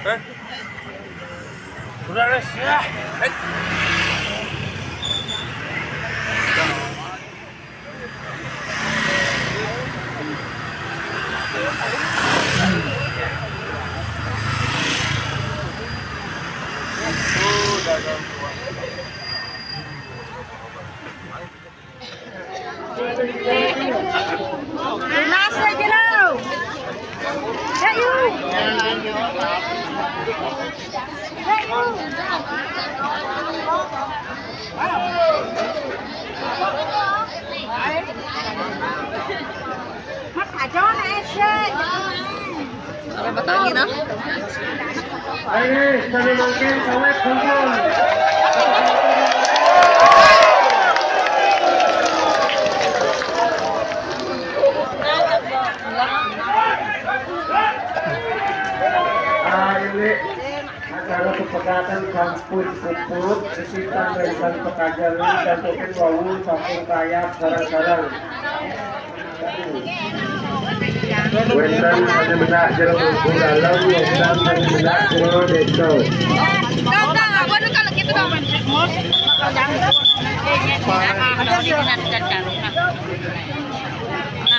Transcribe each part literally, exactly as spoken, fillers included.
Eh? Udah, Res, ya. Eh. Tunas lagi lo. Ayo. Ayo. Mas aja na ese. Ada betul gitu. Ayo, kami mungkin kawet kumpul. Ah, ini acara sepekatan sampun puput, sekitar tentang pekajangan, dan mungkin wau sampun kaya sekarang-sekarang. Wénten sané benak jero Mangku Dalem, wénten sané benak jero désa. Kang, Kang, apa tuh kalau gitu, Kang?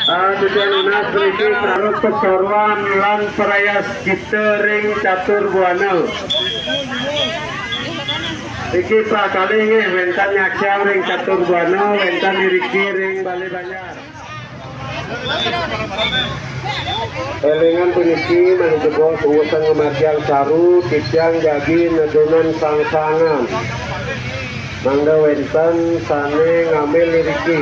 Ah, titiang nunas puniki prarut pesoruan lan perayas kita ring catur buana. Iki prakalih nggih, wénten nyaksiang ring catur buana, wénten iriki ring Balé Banjar. Élingan puniki malih jebos uwusan ngamargiang saru, titiang jagi nedunan sangsangan. Mangda wénten sané ngambil iriki.